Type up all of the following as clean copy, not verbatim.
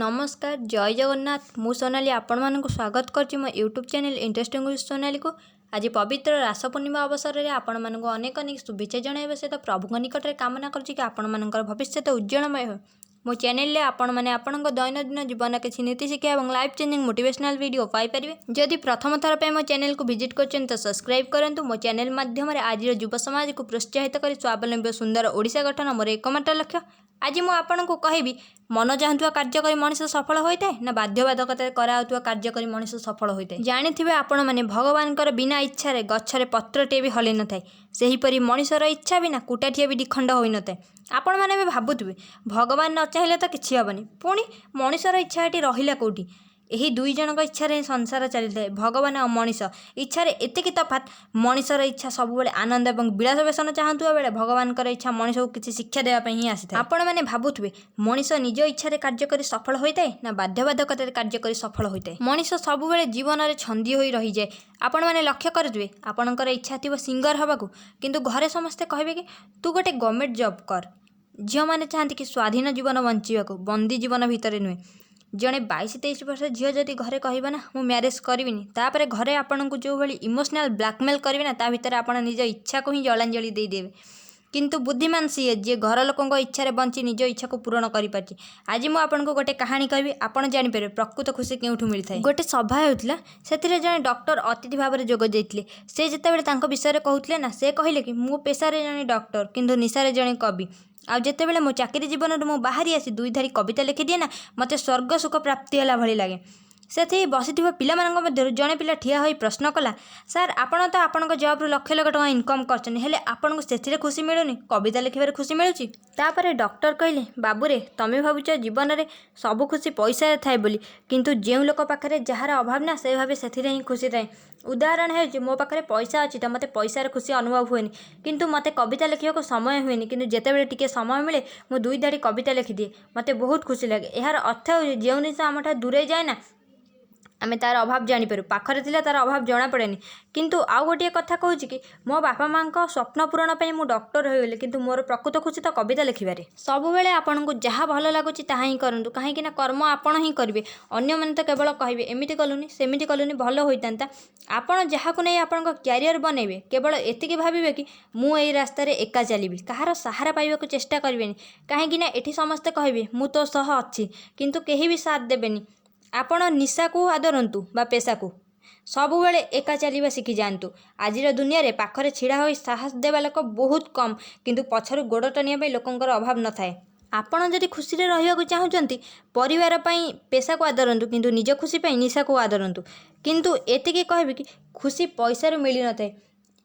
ନମସ୍କାର, ଜୟ ଜଗନ୍ନାଥ। ମୁଁ ସୋନାଲି ଆପଣମାନଙ୍କୁ ସ୍ୱାଗତ କରୁଛି ମୋ ୟୁଟ୍ୟୁବ୍ ଚ୍ୟାନେଲ୍ ଇଣ୍ଟରେଷ୍ଟିଂ ୱିଥ୍ ସୋନାଲିକୁ। ଆଜି ପବିତ୍ର ରାସ ପୂର୍ଣ୍ଣିମା ଅବସରରେ ଆପଣମାନଙ୍କୁ ଅନେକ ଅନେକ ଶୁଭେଚ୍ଛା ଜଣାଇବା ସହିତ ପ୍ରଭୁଙ୍କ ନିକଟରେ କାମନା କରୁଛି କି ଆପଣମାନଙ୍କର ଭବିଷ୍ୟତ ଉଜ୍ଜଳମୟ ହେଉ। ମୋ ଚ୍ୟାନେଲରେ ଆପଣମାନେ ଆପଣଙ୍କ ଦୈନନ୍ଦିନ ଜୀବନ କିଛି ନୀତି ଶିକ୍ଷା ଏବଂ ଲାଇଫ୍ ଚେଞ୍ଜିଂ ମୋଟିଭେସନାଲ୍ ଭିଡ଼ିଓ ପାଇପାରିବେ। ଯଦି ପ୍ରଥମ ଥର ପାଇଁ ମୋ ଚ୍ୟାନେଲକୁ ଭିଜିଟ୍ କରୁଛନ୍ତି ତ ସବସ୍କ୍ରାଇବ୍ କରନ୍ତୁ। ମୋ ଚ୍ୟାନେଲ ମାଧ୍ୟମରେ ଆଜିର ଯୁବ ସମାଜକୁ ପ୍ରୋତ୍ସାହିତ କରି ସ୍ୱାବଲମ୍ବୀ ଓ ସୁନ୍ଦର ଓଡ଼ିଶା ଗଠନ ମୋର ଏକମାତ୍ର ଲକ୍ଷ୍ୟ। ଆଜି ମୁଁ ଆପଣଙ୍କୁ କହିବି, ମନ ଚାହୁଁଥିବା କାର୍ଯ୍ୟ କରି ମଣିଷ ସଫଳ ହୋଇଥାଏ ନା ବାଧ୍ୟବାଧକତାରେ କରାଯାଉଥିବା କାର୍ଯ୍ୟ କରି ମଣିଷ ସଫଳ ହୋଇଥାଏ? ଜାଣିଥିବେ ଆପଣମାନେ, ଭଗବାନଙ୍କର ବିନା ଇଚ୍ଛାରେ ଗଛରେ ପତ୍ରଟିଏ ବି ହଲି ନଥାଏ। ସେହିପରି ମଣିଷର ଇଚ୍ଛା ବିନା କୁଟାଠିଏ ବି ଦ୍ୱିଖଣ୍ଡ ହୋଇନଥାଏ। ଆପଣମାନେ ଏବେ ଭାବୁଥିବେ, ଭଗବାନ ନ ଚାହିଁଲେ ତ କିଛି ହେବନି, ପୁଣି ମଣିଷର ଇଚ୍ଛା ଏଠି ରହିଲା କେଉଁଠି? ଏହି ଦୁଇ ଜଣଙ୍କ ଇଚ୍ଛାରେ ହିଁ ସଂସାର ଚାଲିଥାଏ। ଭଗବାନ ଆଉ ମଣିଷ ଇଚ୍ଛାରେ ଏତିକି ତଫାତ୍, ମଣିଷର ଇଚ୍ଛା ସବୁବେଳେ ଆନନ୍ଦ ଏବଂ ବିଳାସ ବ୍ୟସନ ଚାହୁଁଥିବା ବେଳେ ଭଗବାନଙ୍କର ଇଚ୍ଛା ମଣିଷକୁ କିଛି ଶିକ୍ଷା ଦେବା ପାଇଁ ହିଁ ଆସିଥାଏ। ଆପଣମାନେ ଭାବୁଥିବେ, ମଣିଷ ନିଜ ଇଚ୍ଛାରେ କାର୍ଯ୍ୟ କରି ସଫଳ ହୋଇଥାଏ ନା ବାଧ୍ୟବାଧକତାରେ କାର୍ଯ୍ୟ କରି ସଫଳ ହୋଇଥାଏ? ମଣିଷ ସବୁବେଳେ ଜୀବନରେ ଛନ୍ଦି ହୋଇ ରହିଯାଏ। ଆପଣମାନେ ଲକ୍ଷ୍ୟ କରୁଥିବେ, ଆପଣଙ୍କର ଇଚ୍ଛା ଥିବ ସିଙ୍ଗର ହେବାକୁ, କିନ୍ତୁ ଘରେ ସମସ୍ତେ କହିବେ କି ତୁ ଗୋଟେ ଗଭର୍ଣ୍ଣମେଣ୍ଟ ଜବ୍ କର। ଝିଅମାନେ ଚାହାନ୍ତି କି ସ୍ୱାଧୀନ ଜୀବନ ବଞ୍ଚିବାକୁ, ବନ୍ଦୀ ଜୀବନ ଭିତରେ ନୁହେଁ। ଜଣେ 22-23 ବର୍ଷ ଝିଅ ଯଦି ଘରେ କହିବ ନା ମୁଁ ମ୍ୟାରେଜ୍ କରିବିନି, ତାପରେ ଘରେ ଆପଣଙ୍କୁ ଯେଉଁଭଳି ଇମୋସନାଲ୍ ବ୍ଲାକମେଲ୍ କରିବେ ନା, ତା ଭିତରେ ଆପଣ ନିଜ ଇଚ୍ଛାକୁ ହିଁ ଜଳାଞ୍ଜଳି ଦେଇଦେବେ। କିନ୍ତୁ ବୁଦ୍ଧିମାନ ସିଏ ଯିଏ ଘର ଲୋକଙ୍କ ଇଚ୍ଛାରେ ବଞ୍ଚି ନିଜ ଇଚ୍ଛାକୁ ପୂରଣ କରିପାରିଛି। ଆଜି ମୁଁ ଆପଣଙ୍କୁ ଗୋଟେ କାହାଣୀ କହିବି, ଆପଣ ଜାଣିପାରିବେ ପ୍ରକୃତ ଖୁସି କେଉଁଠୁ ମିଳିଥାଏ। ଗୋଟେ ସଭା ହେଉଥିଲା, ସେଥିରେ ଜଣେ ଡକ୍ଟର ଅତିଥି ଭାବରେ ଯୋଗ ଦେଇଥିଲେ। ସେ ଯେତେବେଳେ ତାଙ୍କ ବିଷୟରେ କହୁଥିଲେ ନା, ସେ କହିଲେ କି ମୁଁ ପେଶାରେ ଜଣେ ଡକ୍ଟର, କିନ୍ତୁ ନିଶାରେ ଜଣେ କବି। ଆଉ ଯେତେବେଳେ ମୋ ଚାକିରି ଜୀବନରୁ ମୁଁ ବାହାରି ଆସି ଦୁଇ ଧାଡ଼ି କବିତା ଲେଖିଦିଏ ନା, ମୋତେ ସ୍ୱର୍ଗ ସୁଖ ପ୍ରାପ୍ତି ହେଲା ଭଳି ଲାଗେ। ସେଠି ବସିଥିବା ପିଲାମାନଙ୍କ ମଧ୍ୟରୁ ଜଣେ ପିଲା ଠିଆ ହୋଇ ପ୍ରଶ୍ନ କଲା, ସାର୍, ଆପଣ ତ ଆପଣଙ୍କ ଜବ୍ରୁ ଲକ୍ଷ ଲକ୍ଷ ଟଙ୍କା ଇନକମ୍ କରିଛନ୍ତି, ହେଲେ ଆପଣଙ୍କୁ ସେଥିରେ ଖୁସି ମିଳୁନି, କବିତା ଲେଖିବାରେ ଖୁସି ମିଳୁଛି? ତାପରେ ଡକ୍ଟର କହିଲେ, ବାବୁରେ, ତମେ ଭାବୁଛ ଜୀବନରେ ସବୁ ଖୁସି ପଇସାରେ ଥାଏ ବୋଲି, କିନ୍ତୁ ଯେଉଁ ଲୋକ ପାଖରେ ଯାହାର ଅଭାବ ନା, ସେ ଭାବେ ସେଥିରେ ହିଁ ଖୁସି ଥାଏ। ଉଦାହରଣ ହେଉଛି, ମୋ ପାଖରେ ପଇସା ଅଛି ତ ମୋତେ ପଇସାର ଖୁସି ଅନୁଭବ ହୁଏନି, କିନ୍ତୁ ମୋତେ କବିତା ଲେଖିବାକୁ ସମୟ ହୁଏନି। କିନ୍ତୁ ଯେତେବେଳେ ଟିକେ ସମୟ ମିଳେ, ମୁଁ ଦୁଇ ଧାଡ଼ି କବିତା ଲେଖିଦିଏ, ମୋତେ ବହୁତ ଖୁସି ଲାଗେ। ଏହାର ଅର୍ଥ ହେଉଛି, ଯେଉଁ ଜିନିଷ ଆମଠାରୁ ଦୂରେଇ ଯାଏ ନା, ଆମେ ତା'ର ଅଭାବ ଜାଣିପାରୁ। ପାଖରେ ଥିଲେ ତା'ର ଅଭାବ ଜଣାପଡ଼େନି। କିନ୍ତୁ ଆଉ ଗୋଟିଏ କଥା କହୁଛି କି ମୋ ବାପା ମାଆଙ୍କ ସ୍ୱପ୍ନ ପୂରଣ ପାଇଁ ମୁଁ ଡକ୍ଟର ହୋଇଗଲି, କିନ୍ତୁ ମୋର ପ୍ରକୃତ ଖୁସି ତ କବିତା ଲେଖିବାରେ। ସବୁବେଳେ ଆପଣଙ୍କୁ ଯାହା ଭଲ ଲାଗୁଛି ତାହା ହିଁ କରନ୍ତୁ, କାହିଁକିନା କର୍ମ ଆପଣ ହିଁ କରିବେ। ଅନ୍ୟମାନେ ତ କେବଳ କହିବେ, ଏମିତି କଲୁନି, ସେମିତି କଲୁନି, ଭଲ ହୋଇଥାନ୍ତା। ଆପଣ ଯାହାକୁ ନେଇ ଆପଣଙ୍କ କ୍ୟାରିୟର ବନେଇବେ, କେବଳ ଏତିକି ଭାବିବେ କି ମୁଁ ଏଇ ରାସ୍ତାରେ ଏକା ଚାଲିବି। କାହାର ସାହାରା ପାଇବାକୁ ଚେଷ୍ଟା କରିବେନି, କାହିଁକିନା ଏଠି ସମସ୍ତେ କହିବେ ମୁଁ ତୋ ସହ ଅଛି, କିନ୍ତୁ କେହି ବି ସାଥ ଦେବେନି। ଆପଣ ନିଶାକୁ ଆଦରନ୍ତୁ ବା ପେଶାକୁ, ସବୁବେଳେ ଏକା ଚାଲିବା ଶିଖିଯାଆନ୍ତୁ। ଆଜିର ଦୁନିଆରେ ପାଖରେ ଛିଡ଼ା ହୋଇ ସାହସ ଦେବା ଲୋକ ବହୁତ କମ୍, କିନ୍ତୁ ପଛରୁ ଗୋଡ଼ ଟାଣିବା ପାଇଁ ଲୋକଙ୍କର ଅଭାବ ନଥାଏ। ଆପଣ ଯଦି ଖୁସିରେ ରହିବାକୁ ଚାହୁଁଛନ୍ତି, ପରିବାର ପାଇଁ ପେଶାକୁ ଆଦରନ୍ତୁ, କିନ୍ତୁ ନିଜ ଖୁସି ପାଇଁ ନିଶାକୁ ଆଦରନ୍ତୁ। କିନ୍ତୁ ଏତିକି କହିବି କି ଖୁସି ପଇସାରୁ ମିଳିନଥାଏ।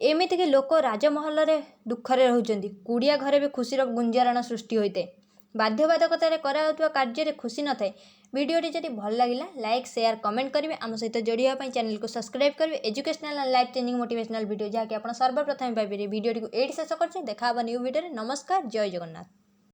ଏମିତିକି ଲୋକ ରାଜମହଲରେ ଦୁଃଖରେ ରହୁଛନ୍ତି, କୁଡ଼ିଆ ଘରେ ବି ଖୁସିର ଗୁଞ୍ଜରଣ ସୃଷ୍ଟି ହୋଇଥାଏ। ବାଧ୍ୟବାଧକତାରେ କରାଯାଉଥିବା କାର୍ଯ୍ୟରେ ଖୁସି ନଥାଏ। ଭିଡ଼ିଓଟି ଯଦି ଭଲ ଲାଗିଲା, ଲାଇକ୍, ସେୟାର, କମେଣ୍ଟ କରିବେ। ଆମ ସହିତ ଯୋଡ଼ି ହେବା ପାଇଁ ଚ୍ୟାନେଲକୁ ସବସ୍କ୍ରାଇବ୍ କରିବେ। Educational and life changing motivational video ଯାହାକି ଆପଣ ସର୍ବପ୍ରଥମେ ପାଇପାରିବେ। ଭିଡ଼ିଓଟିକୁ ଏଇଠି ଶେଷ କରୁଛି। ଦେଖା ହେବ ନ୍ୟୁ ଭିଡ଼ିଓରେ। ନମସ୍କାର, ଜୟ ଜଗନ୍ନାଥ।